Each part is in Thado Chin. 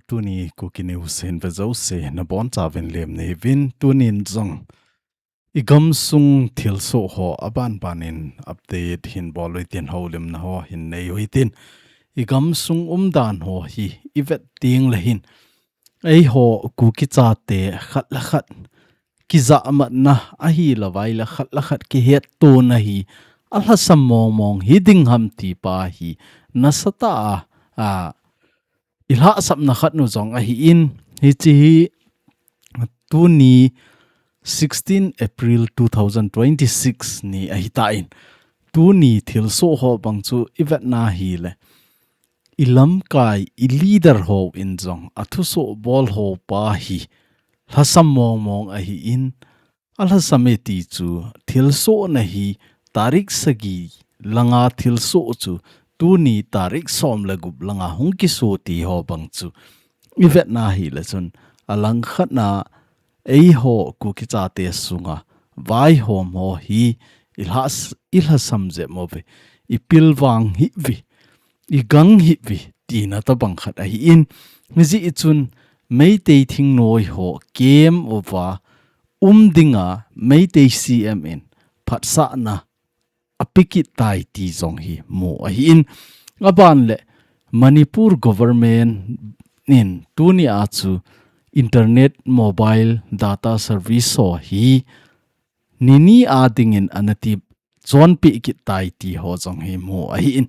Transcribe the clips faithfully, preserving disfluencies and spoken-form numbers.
Tuni Kuki News hin ve jouse nabonchauvin lemna hiuvin, tunin jong i gamsung thilsoh ho abanbanin update hin bol uhitin, houlimna ho hin nei uhitin, i gamsung umdan ho hi i vet tengle hin, eiho Kuki chate khat le khat kijahmatna ahilouvai le khat le khat kihettona hi alhasam mongmong hiding ham ti pa hi nasatah a, a, i lhahsamna khat u jong ahin, hiche hi tuni sixteen April two thousand twenty-six ni ahitan, tuni thilsoh ho bang chu i vetna hile, i lamkai, i leader hon jong athusoh bol ho pa hi lhasam mongmong ahin, alhasam e ti chu, thilsohna hi tarik sagi langa thilsoh chu tuni tarik som le gup langa hung kisoh ti ho bang chu i vetna hile chun, alangkhatna eiho Kuki chate sunga vaihom ho hi i lhas-, i lhasam jep uve, i pilvang hih uve, i gang hih uve tina tobang khat ahin, hijeh chun Meitei thingnoi ho kem uva um dinga Meitei C M in phatsahna ape kit tai ti jong hi mu ahin, aban le Manipur government in tunia chu internet mobile data service ho hi nini a dingin ana ti chonpeh kit tai ti ho jong hi mu ahin,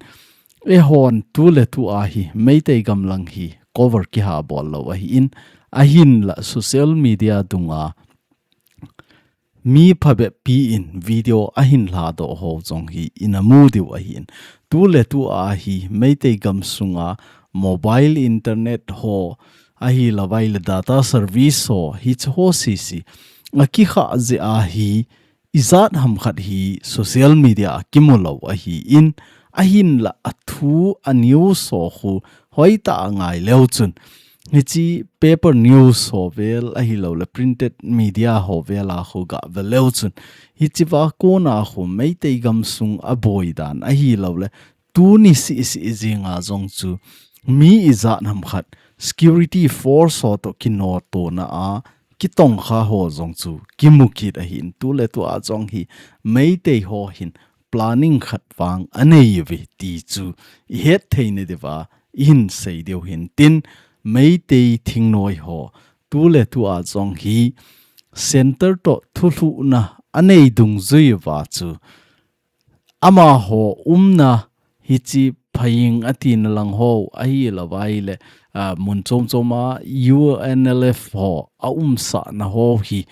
eihon tuletu a hi Meitei gam lang hi cover kiha bol lou ahin, ahinla social media dunga mi phabep pi in video ahin lhadoh ho jong hi ina mu diu ahin, tuletu a hi Meitei gam sunga mobile internet ho ahilouvai le data service ho hiche ho sese akikhah jeh a hi ijat ham khat hi social media a kimu lou ahin, ahinla athu a news ho khu hoitah a ngai leu chun, hiche paper news ho vel ahilouleh printed media ho vel a khu gah ve leu chun, hiche va kona khu Meitei gamsung a boi dan ahilouleh tuni sisi jinga jong chu mi ijat ham khat security force ho toh kinotona a kitongkha ho jong chu kimu kit ahin, tuletu a jong hi Meitei ho hin planning khat vang anei uve ti chu i het theina diuva i hin sei diu hintin, Meitei thingnoi ho tuletu a jong hi center toh thulhuhna anei dungjui uva chu amaho umna hiche Phayeng atina lang ho ahilouvai le, a, mun chom chom a U N L F ho aumsahna ho hi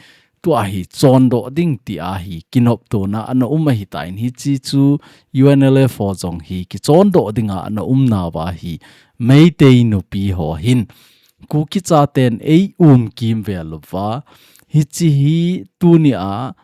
tua hi chondoh ding tia hi kinoptona ana um ahitan, hiche chu U N L F ho jong hi kichondoh dinga ana umnauva hi Meitei nupi ho hin Kuki chaten ei um kimvel uva, hiche hi tunia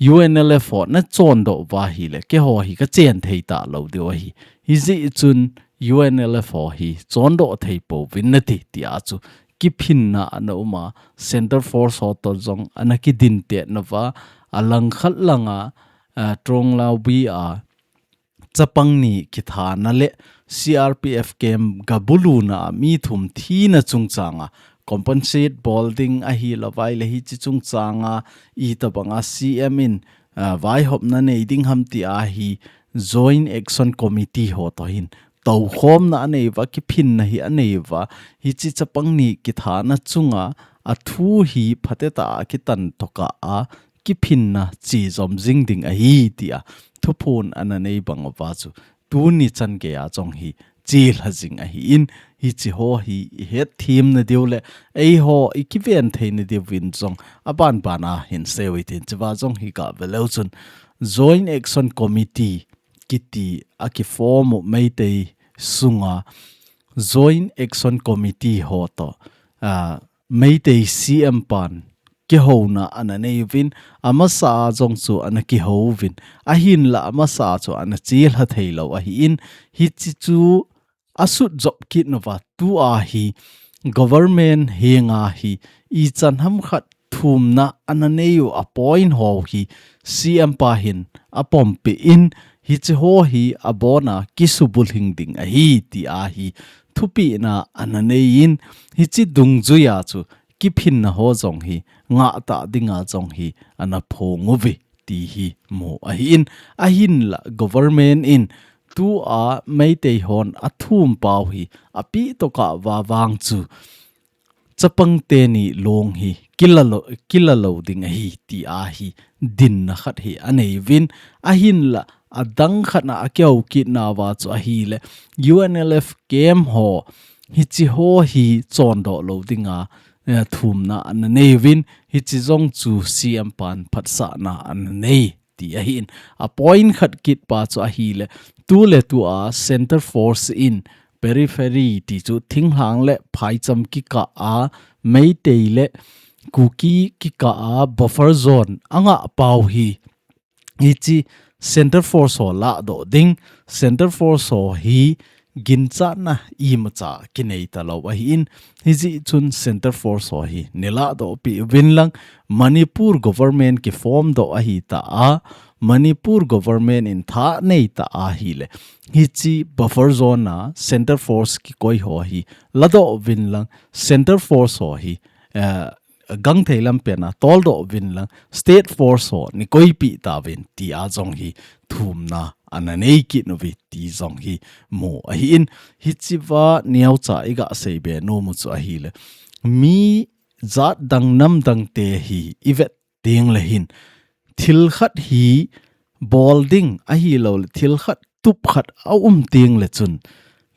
U N L F ho na chondoh uva ahile, keiho hi ka chen thei talou diu ahi. Hijeh chun U N L F ho hi chondoh thei pouvin nati, tia chu kiphinna ana um a, Center Force ho toh jong ana kidintetnauva, alangkhat langa, a, Tronglaobi a, chapang ni kithana le C R P F camp gabuluna a mi thum thina chungchanga compensate bol ding ahilouvai le hiche chungchanga itobanga C M in, a, vaihopna nei ding ham tia hi Joint Action Committee ho toh hin toukhomna anei uva, kiphinna hi anei uva, hiche chapang ni kithana chunga athu hi phatetah a kitan tokah a, kiphinna chejom jing ding ahi, tia thuphon ana nei bang uva chu tuni chan geiya jong hi chelha jing ahin, hiche ho hi i hetthem nadiu le eiho i kiven thei nadiuvin jong abanban a hin sei uhitin, chuva jong hi gah ve leu chun Joint Action Committee kiti a kiform u Meitei sunga Joint Action Committee ho toh, a, Meitei C M pan kihouna ana nei uvin, amasa a jong chu ana kihou uvin, ahinla amasa chu ana chelha theilou ahin, hiche chu asut jop kitnauva tua hi government henga hi ichan ham khat thumna ana nei u a point ho hi C M pa hin apompeh in, hiche ho hi abona kisubulhing ding ahi, tia hi thupina ana neiyin, hiche dungjuiya chu kiphinna ho jong hi ngah tah dinga jong hi ana phong uve ti hi mu ahin, ahinla government in tua Meitei hon athum pau hi apeh tokah uva vang chu chapang teni long hi kila lou, kila lou ding ahi ti ahi dinna khat hi anei uvin, ahinla adang khat na akihou kitna uva chu ahile U N L F camp ho hiche ho hi chondoh lou dinga, eh, thumna ana nei uvin, hiche jong chu C M pan phatsahna ana nei ti ahin, a point khat kit pa chu ahile, tuletua Center Force in periphery ti chu thinglhang le phaicham kikah a, Meitei le Kuki kikah a buffer zone angah pau hi, hiche Center Force ho lahdoh ding, Center Force ho hi ginchatna imacha kinei talou ahin, hijeh chun Center Force ho hi neilahdoh peh uvin lang, Manipur government kiform doh ahita a, Manipur government in tha neita ahile, hiche buffer zone a Center Force kikoi ho hi ladoh uvin lang, Center Force ho hi, eh, gangthei lampen a toldoh uvin lang, State Force ho neikoipeh tauvin tia jong hi thumna ana nei kit uve ti jong hi mu ahin, hichea neocha iga seibe nom u chu ahile, mi jat dang nam dang te hi ivet teng le hin, thil khat hi bol ding ahilou le thil khat tup khat aum teng le chun,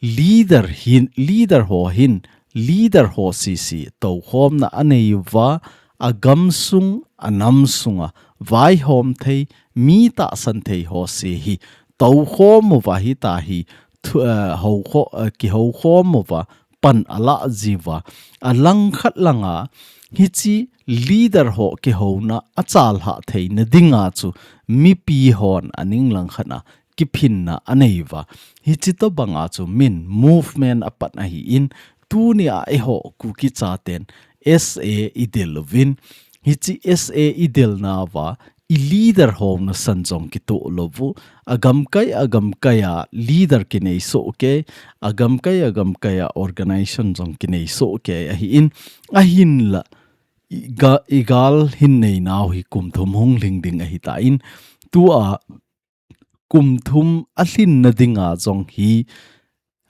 leader hin, leader ho hin, leader ho sese toukhomna anei uva, agamsung, anamsunga vaihom thei, mi tahsan thei ho se hi toukhom uva hita hi, thu, eh, hou kho, eh, kihoukhom uva, pan alah jiuva, alangkhat langa hiche leader ho kihouna achalhah theina dinga chu mipi hon aning langkhat a kiphinna anei uva. Hiche tobanga chu min movement apan ahin, tunia eiho Kuki chaten S A idel uvin, hiche S A idelna uva, i leader ho nasan jong kitoh lou u, agamkai, agamkai a leader kinei soh kei, agamkai, agamkai a organization jong kinei soh kei ahin, ahinla, i ga-, i gal hin neinau hi kum thum hung lhing ding ahitan, tua kum thum alhinna dinga jong hi,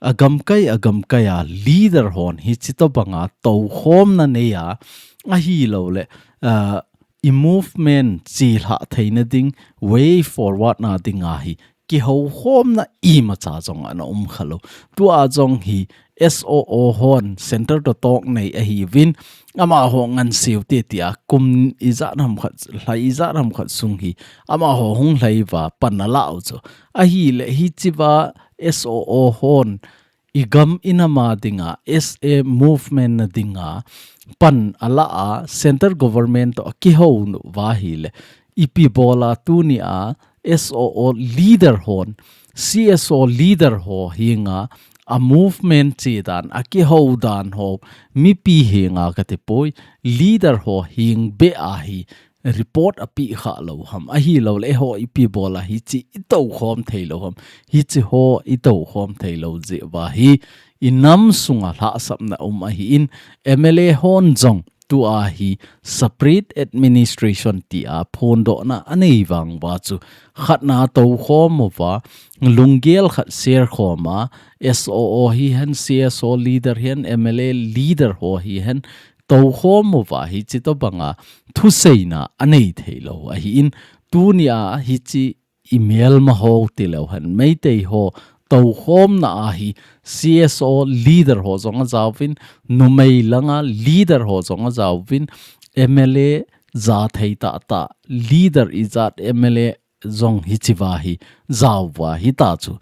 agamkai, agamkai a leader hon hiche tobanga toukhomna nei a, ahilou le, ah, i movement chelhah theina ding, way forward na dinga hi kihoukhomna imacha jong ana um khalou. Tua jong hi S O O hon center toh toh nei ahiuvin, amaho nganseu te tia kum ijat ham khat, lha ijat ham khat sung hi amaho hung lhai uva pan alah u chu. Ahile hichea S O O hon i gam i nam a dinga, S A movement na dinga pan alah a, center government toh akihou uva ahile, ipi bola tunia S O O leader hon, C S O leader ho henga a movement che dan, akihou dan ho, mipi henga kati poi, leader ho heng beh a hi report apeh kha lou ham, ahilou le eiho ipi bola hiche i toukhom thei lou ham, hiche ho i toukhom thei lou jeh uva hi i nam sunga lhahsamna um ahin, M L A hon jong tua hi separate administration tia phondohna anei vang uva chu khatna toukhom uva, lunggel khat share khom a, S O O hihen, C S O leader hihen, M L A leader ho hihen, toukhom uva hiche tobanga thuseina anei thei lou ahin, tunia hiche i melma ho tileu hen, Meitei ho toukhomna a hi C S O leader ho jong ajaovin, numei langa leader ho jong ajaovin, M L A jathei tahtah leader ijat M L A jong hichea hi jaouva hita chu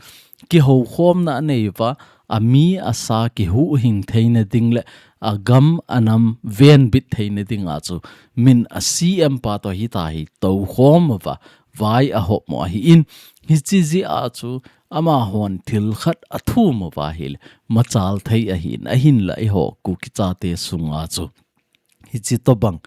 kihoukhomna anei uva, ami asa kihuhhing theina ding le agam anam venbit theina dinga chu min a C M pa toh hita hi toukhom uva vai ahop mo ahin, hiche jeh a chu amahon thil khat athum uva ahile machal thei ahin, ahinla eiho Kuki chate sunga chu hiche tobang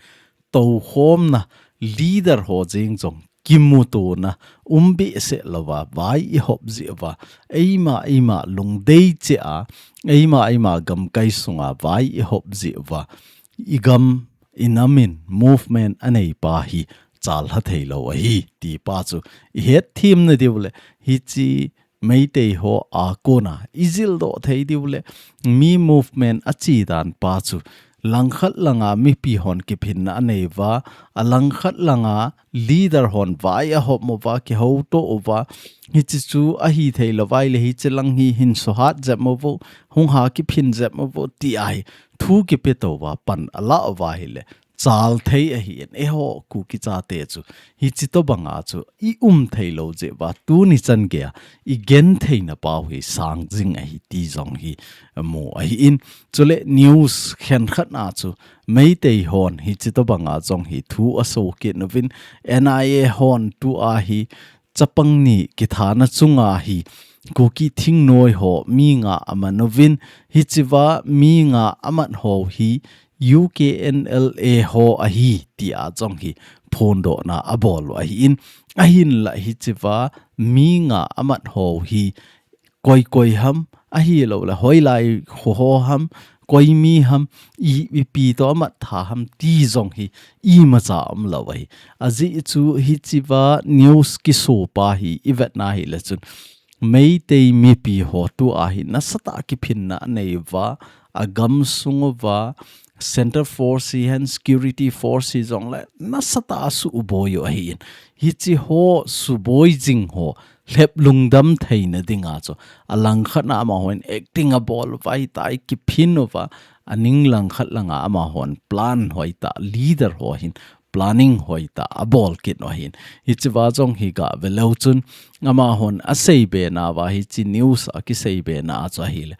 toukhomna leader ho jeng jong kimutona, um behseh louva, vai i hop jeh uva, eima, eima lungdei cheh a, eima, eima gamkai sunga vai i hop jeh uva, i gam, i nam in movement anei pa hi chalha thei lou ahi, ti pa chu i het them na diu le, hiche Meitei ho a kona i jildoh thei diu le, mi movement a chi dan pa chu langkhat langa mipi hon kiphinna anei uva, a langkhat langa leader hon vai a hop uva, kihouto uva, hiche chu ahi thei lou vai le, hiche lang hi hin suhat jep uvo, hung ha kiphin jep uvo, ti ahi thu kipe touva pan ala uva hile, chal thei ahi in, eiho Kuki chate chu hiche tobanga chu i um thei lou jeh uva, tuni chan geiya i gen theina pau hi sang jing ahi ti jong hi mu ahi in. Chule news khenkhat na chu Meitei hon hiche tobanga jong hi thu aso kit uvin, N I A hon tua hi chapang ni kithana chunga hi Kuki thingnoi ho mi nga aman uvin, hichea mi nga amat ho hi U K N L A ho ahi, tia jong hi phondohna abol u ahi in, ahinla hichea mi nga amat ho hi koi koi ham, ahilou le hoilai kho ho ham, koi mi ham, i, ipi toh amat tha ham ti jong hi imacha umlou ahi. Ajeh chu hichea news kiso pa hi i vetna hile chun, Meitei mipi ho tua hi nasatah a kiphinna anei uva, a gamsung uva, Centre Force hihen, Security Force hijongle nasatah a suboi u ahi in. Hiche ho suboi jing ho lhep lungdam theina dinga chu, a langkhat na amahon acting abol uva, hitia kiphin uva, a ning langkhat langa amahon plan hoitah, leader ho hin planning hoitah abol kit u ahi in. Hichea jong hi gah ve leu chun, amahon aseibe nauva, hiche news a kiseibe na a chu ahile,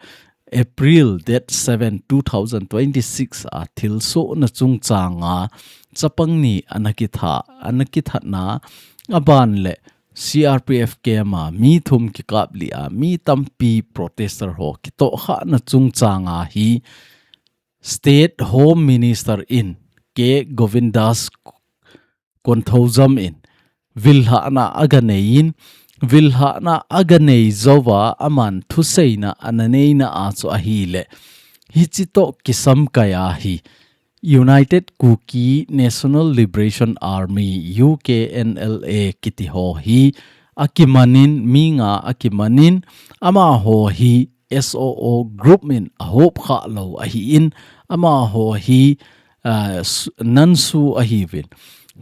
April date seven, two thousand twenty-six a thilsohna chungchanga chapang ni ana kitha, ana kithatna, aban le C R P F camp a mi thum kikap lih a mi tampi protester ho kitohkhahna chungchanga hi State Home Minister in K Govindas Konthoujam in vilhahna aga nei in, vilhahna aga nei jouva aman thuseina ana neina a chu ahile, hiche toh kisamkai a hi United Kuki National Liberation Army, U K N L A, kiti ho hi akimanin, mi nga akimanin, amaho hi S O O group in ahop khah lou ahi in, amaho hi, ah, s-, NANSU ahiuvin.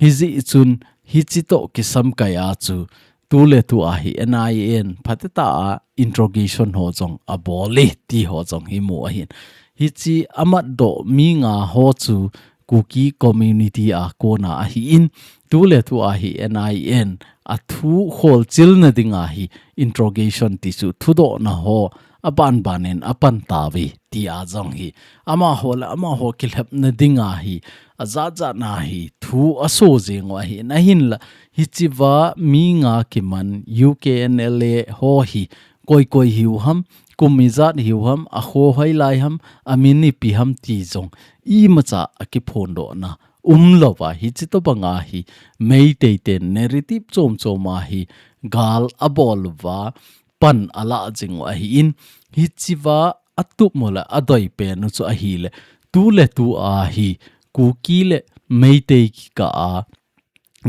Hijeh chun hiche toh kisamkai a chu tuletua hi N I A in phatecha a interrogation ho jong abol e ti ho jong hi mu ahi in. Hiche amatdoh mi nga ho chu Kuki community a kona ahi in, tuletua hi N I A in athu kholchilna dinga hi interrogation ti chu thudohna ho aban ban in apan tauve tia jong hi amaho le amaho kilhepna dinga hi ajat jat na hi thu aso jing u ahi in, ahinla hichea mi nga kiman U K N L A ho hi koi koi hiu ham, kum ijat hiu ham, akho hoilai ham, amin ipi ham ti jong imacha akiphondohna umlouva, hiche tobanga hi Meitei ten narrative chom chom a hi gal abol uva pan alah jing u ahi in, hichea atup u le adeipen u chu ahile, tuletua hi Kuki le Meitei kikah a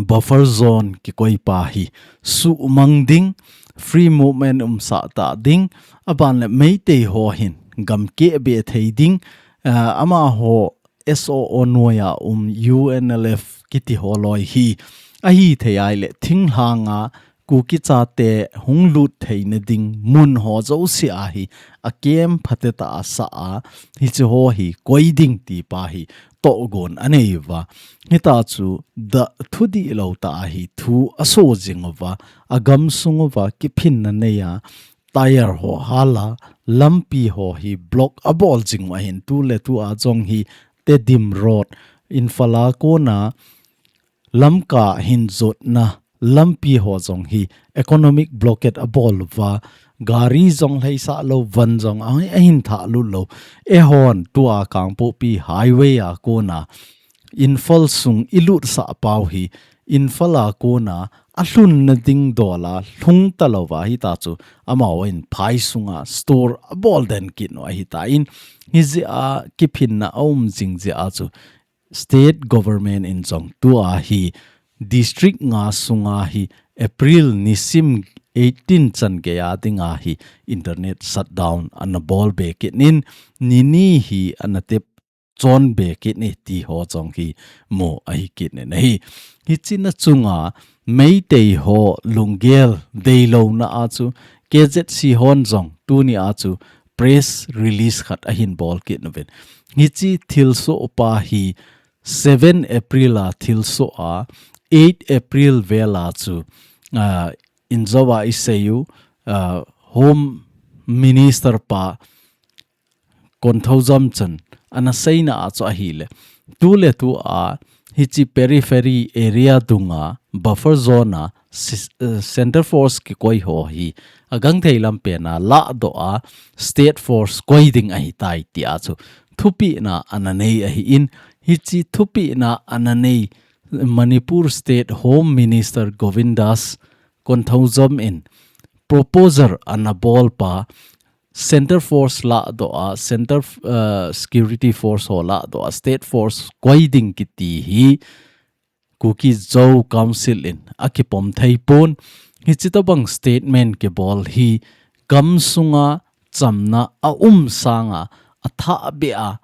buffer zone kikoi pa hi sumang ding, free movement umsah tah ding, aban le Meitei ho hin gam keh be thei ding, ah, amaho S O O noiya um U N L F kiti ho loi hi ahi thei ahile, thinglhanga Kuki chate hung lut theina ding mun ho jouse a hi a camp phatecha a sah a, hiche ho hi koi ding ti pa hi tohgon anei uva. Hitia chu da thudih lou tah a hi thu aso jing uva, agamsung uva kiphinna nei a, tyre ho hal a, lampi ho hi block abol jing u ahin, tuletua jong hi Tedim Road, Imphal a kona Lamka hin jotna lampi ho jong hi economic blockade abol uva, gari jong lheisah lou, van jong a, ahin thah lut lou. Eihon tua Kangpokpi highway a kona Imphal sung ilutsah pau hi Imphal a kona alhunna ding dola lhung talouva hita chu amahon phai sunga store abol den kit u ahitan, hijeh a kiphinna aum jing jeh a chu state government in jong tua hi district nga sunga hi April nisim eighteen chan geiya dinga hi internet shutdown ana bol be kit in, nini hi ana tep chon be kit e ti ho jong hi mu ahi kit in ahi. Hichea chunga Meitei ho lunggel deilouna a chu K Z C hon jong tuni a chu press release khat ahin bol kit uvin. Hiche thilsoh pa hi seven April a thilsoh a, eight April vel a chu, ah, injou a isei u, ah, Home Minister pa Konthoujam chun ana seina a chu ahile, tuletu a hiche periphery area dunga buffer zone a si-, eh, center force kikoi ho hi agangthei lampen a lahdoh a state force koi ding ahitai tia chu thupina ana nei ahin, hiche thupina ana nei Manipur State Home Minister Govindas Konthoujam in proposal ana bol pa center force lahdoh a, center, uh, security force ho lahdoh a, state force koi ding kiti hi Kuki Zo Council in akipom thei pon. Hiche tobang statement kibol hi gamsunga chamna aum sanga athah beh a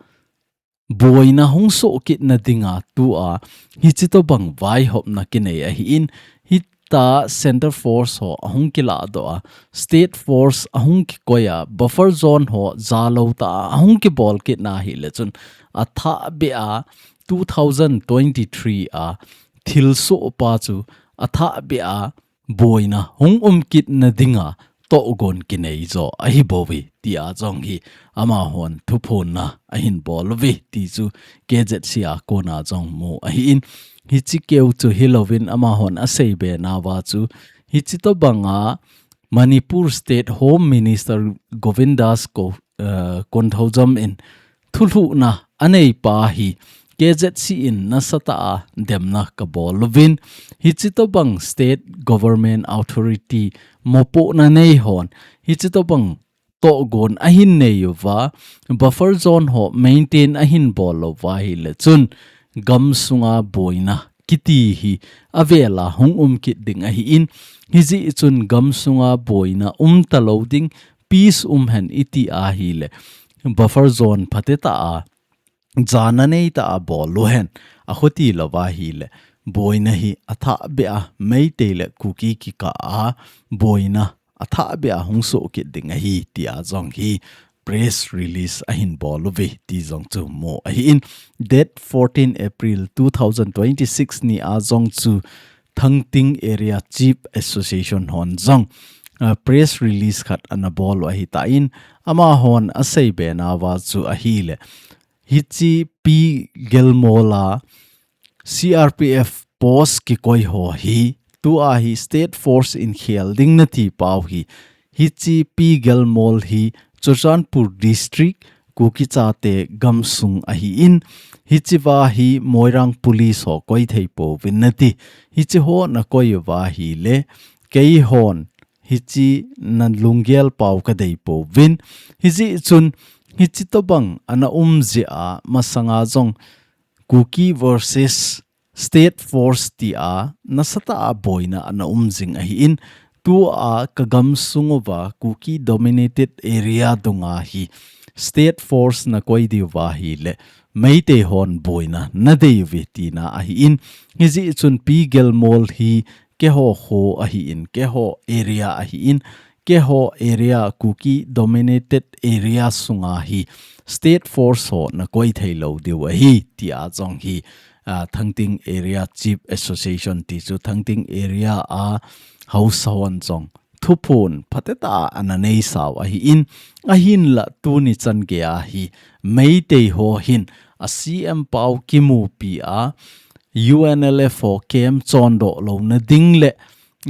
boina hung soh kitna dinga tua hiche tobang vaihopna kinei ahin, hita center force ho ahung kilahdoh a, state force ahung kikoi a, buffer zone ho jalou tah a ahung kibol kitna hile chun athah beh a two thousand twenty-three a thilsoh pa chu athah beh a boina hung um kitna dinga tohgon kinei jo ahi bouve tia jong hi amahon thuphonna ahin bol uve ti chu K Z C a kona jong mu ahin, hiche keu chu hilouvin amahon asei be nauva chu hiche tobanga Manipur State Home Minister Govindas Ko-, eh, Konthoujam in thulhuhna anei pa hi K Z C in nasatah a demna kabol uvin, hiche tobang state government authority mopohna nei hon hiche tobang tohgon ahin nei uva, buffer zone ho maintain ahin bol louva hile chun gamsunga boina kiti hi avela hung um kit ding ahin, hijeh chun gamsunga boina um talou ding, peace um hen iti ahile buffer zone phatetah a jana neitah a bol uhen, akhuti louva hile boina hi athah beh a Meitei le Kuki kikah a boina athah beh a hung soh kit ding ahi tia jong hi press release ahin bol uve ti jong chu mu ahin, date fourteen April two thousand twenty-six ni a jong chu Thangting Area Chief Association hon jong, ah, press release khat ana bol u ahitan, amahon asei be nauva chu ahile, hiche P Gelmol a C R P F post kikoi ho hi tua hi state force in khel ding nati pau hi, hiche P Gelmol hi Churachandpur District Kuki chate gamsung ahin, hichea hi Moirang Police ho koi thei pouvin nati. Hiche ho nakoi uva hile keihon hiche nalunggel pau kadei pouvin. Hijeh chun hiche tobang ana um jeh a masanga jong Kuki versus State Force tia nasatah a boina ana um jing ahin, tua kagamsung uva Kuki dominated area dunga hi State Force nakoi diuva hile Meitei hon boina nadei uve tina ahin, hijeh chun P Gelmol hi keiho kho ahin, keiho area ahin, keiho area Kuki dominated area sunga hi State Force ho nakoi thei lou diu ahi tia jong hi, ah, Thangting Area Chief Association ti chu Thangting Area a haosa hon jong thuphon phatetah a ana neisau ahin, ahinla tuni chan geiya hi Meitei ho hin a C M pau kimupi a U N L F ho camp chondoh louna ding le,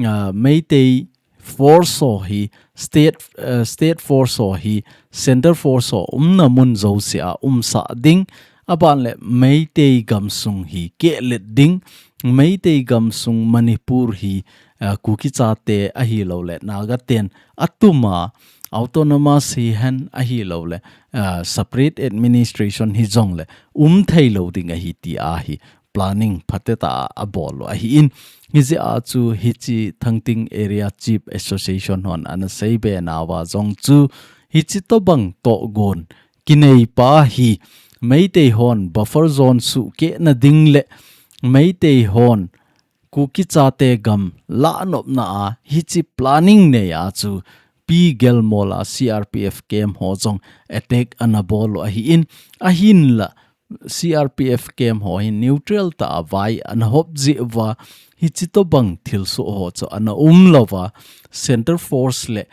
ah, Meitei force ho hi state, eh, state force ho hi center force ho umna mun jousea umsah ding, aban le Meitei gamsung hi kehlet ding, Meitei gamsung Manipur hi, ah, Kuki chate ahilouleh Naga ten atuma autonomous hihen ahilouleh, ah, separate administration hijongleh umthei lou ding ahi tia hi planning phatecha abol u ahin. Hijeh a chu hiche Thangting Area Chief Association hon anaseibe nauva jong chu hiche tobang tohgon kineipa hi Meitei hon buffer zone sukeh nading le Meitei hon Kuki chate gam lahnopna a hiche planning nei a chu Pi Gelmol a C R P F camp ho jong attack anabol u ahin, ahinla C R P F camp ho hi neutral tah a vai anahop jeh uva hiche tobang thilsoh ho chu anaum louva Center Force le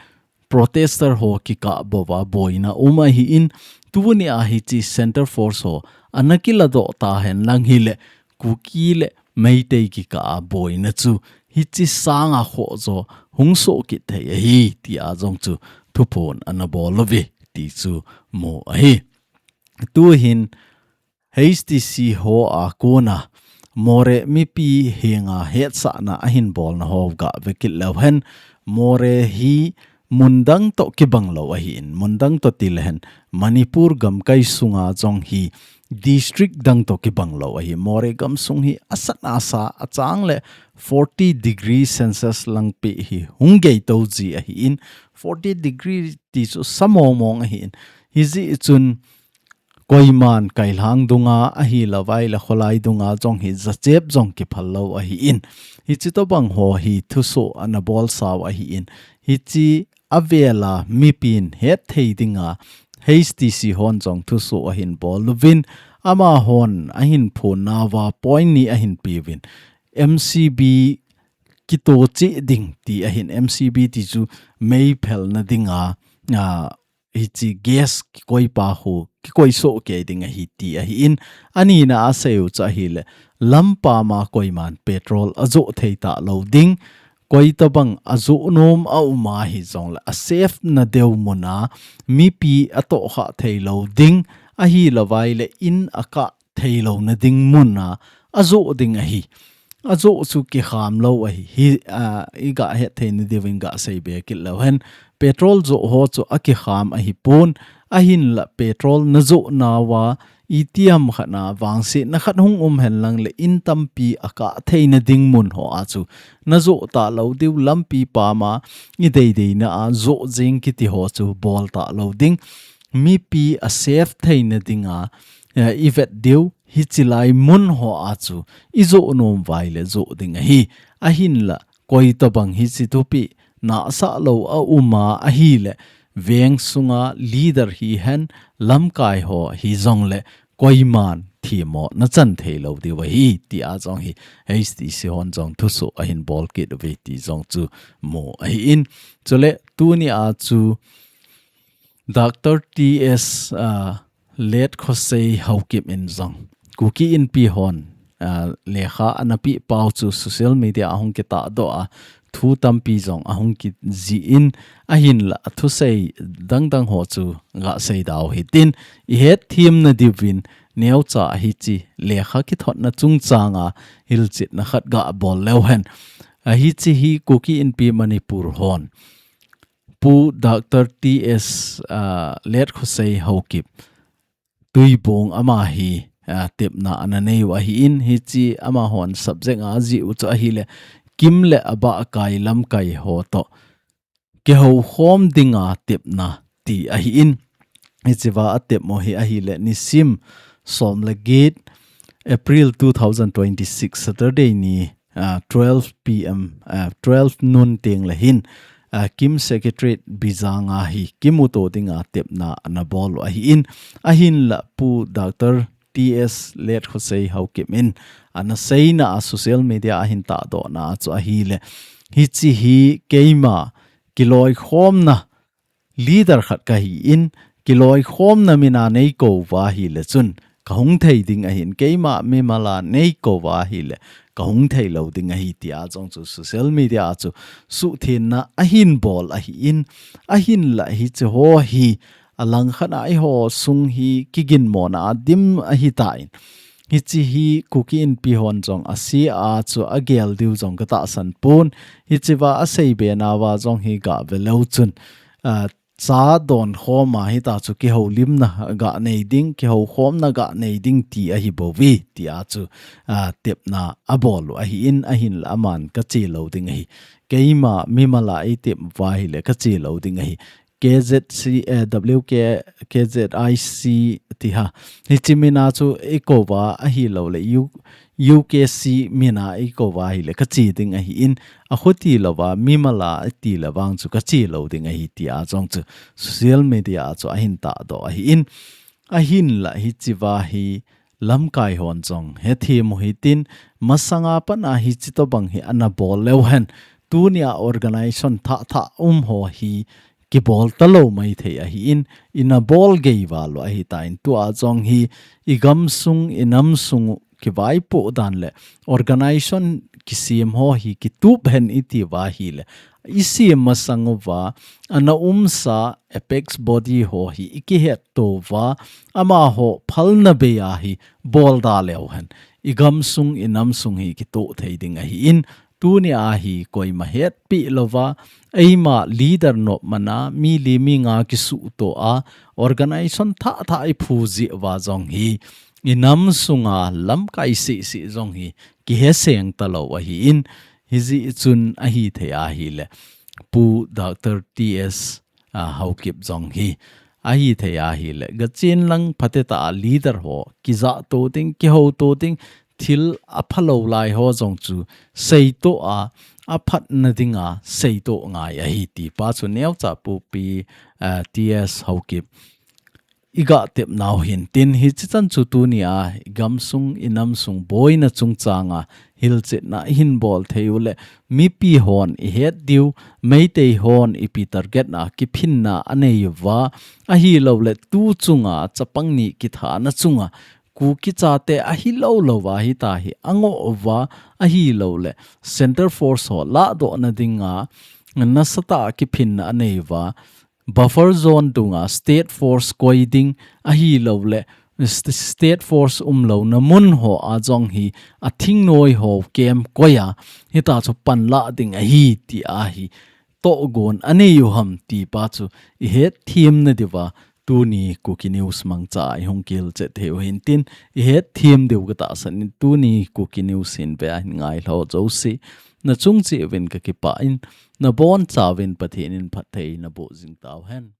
protester ho kikah bouva boina um ahin, tuni a hiche Center Force ho anakiladoh tahen lang hile Kuki le Meitei kikah a boina chu hiche sanga khoh jo hung sohkit thei ahi tia jong chu thuphon anabol uve ti chu mu ahi. Tuhin H T C ho a kona Moreh mipi henga hetsahna ahin bolna ho gavekit leuhen, Moreh hi mundang toh kibang lou ahin, mundang toh tilehen Manipur gamkai sunga jong hi district dang toh kibang lou ahi. Moreh gamsung hi asatna asa achang le forty degree Celsius langpi hi hung geitou ji ahin, forty degree ti chu sa mong mong ahin. Hijeh chun koiman kailhang dunga ahilouvai le kholai dunga jong hi jachep jong kiphal lou ahin. Hiche tobang ho hi thusoh anabolsau ahin. Hiche avela mipin hetthei dinga H T C hon jong thusoh ahin bol uvin. Amahon ahin phonnauva point ni ahin peuvin. M C B kitoh cheh ding ti ahin, M C B ti chu mei phelna dinga, a, hiche gas kikoipa ho, kikoi sohkei ding ahi ti ahin, anina asei u chu ahile, lampama koiman petrol ajoh thei talou ding, koitabang ajoh nom aum ahijongle, asafe na deuh muna, mipi atohkhah thei lou ding, ahilouvai le in akah thei louna ding muna ajoh ding ahi. Ajoh chu kikham lou ahi. Hi, a, iga hetthei nadiuvin gasei be kit leuhen. Petrol joh ho chu akikham ahipon. Ahinla petrol najoh nauva itiham khat na vangsetna khat hung um henlang le in tampi akah theina ding mun ho a chu najoh talou diu lampi pama idei deina a joh jing kiti ho chu bol talou ding. Mipi asafe theina dinga, eh, ivet diu, hiche lai mun ho a chu ijoh nom uva ile joh ding ahi. Ahinla, koitabang hiche thupi nahsah lou aum a ahile, veng sunga leader hihen, lamkai ho hijongle, koiman themmo nachan thei lou diu ahi, tia jong hi H T C hon jong thusoh ahin bol kit uve ti jong chu mu ahin. Chule, tuni a chu Doctor T S, ah, Letkhosei Haokip in jong Kuki Inpi hon, ah, lekha anapeh pau chu social media ahung kitahdoh a, thu tampi jong ahung kijih in, ahinla athusei dangdang ho chu gasei dau hitin, ihet them nadiuvin neocha hiche lekha kithotna chungchanga hilchetna khat gabol leuhen. Ahiche hi Kuki Inpi Manipur hon Pu Doctor T S, ah, Letkhosei Haokip, Tuibong ama hi, ah, tepna ananei u ahin, hiche amahon subject a ajih u chu ahile, KIM le abahkai lamkai ho toh kihoukhom dinga tepna ti ahin, hichea atep u hi ahile, nisim som le get, April two thousand twenty-six, Saturday ni, ah, twelve P M, ah, twelve noon teng le hin, ah, KIM Secretariat Bijang a hi kimuto dinga tepna anabol u ahin, ahinla Pu Doctor T S Letkhosei Haokip in anaseina a social media ahin tahdohna a chu ahile, hiche hi keima kiloikhomna leader khat kahin, kiloikhomna mina neikouva ahile chun kahung thei ding ahin, keima mimala neikouva ahile kahung thei lou ding ahi, tia jong chu social media a chu suhthenna ahin bol ahin, ahinla hiche ho hi alangkhat a eiho sung hi kiginmona a dim ahitan, Hiche hi Kuki Inpi hon jong asei a chu agel diu jong katahsan pon. Hichea asei be nauva jong hi gave leu chun, ah, cha donkhom a hita chu kihoulimna ganei ding, kihoukhomna ganei ding ti ahi bouve, tia chu, ah, tepna abol u ahin, ahinla aman kache lou ding ahi. Keima mimal a eitep uva ahile kache lou ding ahi. K Z C, eh, W K, K Z I C ti ha. Hiche mina chu eikou va ahilou le U, U K C mina eikou va ahile kache ding ahin, akhuti louva mimal a ati le vang chu kache lou ding ahi tia jong chu social media a chu ahin tahdoh ahin, ahinla hichea hi lamkai hon jong hethem u hitin, masanga pat a hiche tobang hi ana bol leu hen, tunia organization thah thah um ho hi kibol talou maithei ahin, ina bol gei val u ahitan, tua jong hi igamsung, inamsung u kivaipoh dan le organization kisem ho hi kitup hen iti uva ahile, isem masang uva ana umsa apex body ho hi ikihetto uva, amaho phalna bei a hi bol da leu hen, igamsung, inamsung hi kitoh thei ding ahin, tunia hi koima hetpi louva, eima leader nop mana mi li mi nga kisuhto a, organization thah thah iphu jeh uva jong hi, inamsunga lamkai seh seh jong hi kiheseng talou ahin, hijeh chun ahithei ahile Pu Doctor T S, ah, Haokip jong hi ahithei ahile, gachen lang phatecha a leader ho kijahto ding, kihouto ding, thil aphalou lai ho jong chu seito a, aphatna dinga seito ngai ahi ti pa chu neocha pupi, ah, T S Haokip iga tepnau hintin, hiche chan chu tunia igamsung, inamsung boina chungchanga hilchetna ihin bol thei u le, mipi hon ihet diu, Meitei hon ipi target na kiphinna anei uva, ahilou le tu chunga chapang ni kithana chunga Kuki chate ahilou louva hita hi angoh uva, ahilou le Centre Force ho lahdohna dinga nasatah a kiphinna anei uva, buffer zone dunga State Force koi ding, ahilou le st-, State Force umlouna mun ho a jong hi athingnoi ho camp koi a hita chu panlah ding ahi tia hi tohgon anei u ham ti pa chu ihetthemna diuva tuni Kuki News mangcha a ihung kihilchet thei u hintin, ihetthemna diu katahsan in tuni Kuki News hin ve a hin ngailhah jouse nachung cheh uvin kakipah in, nabonchauvin Pathen in phatthei naboh jing tauhen.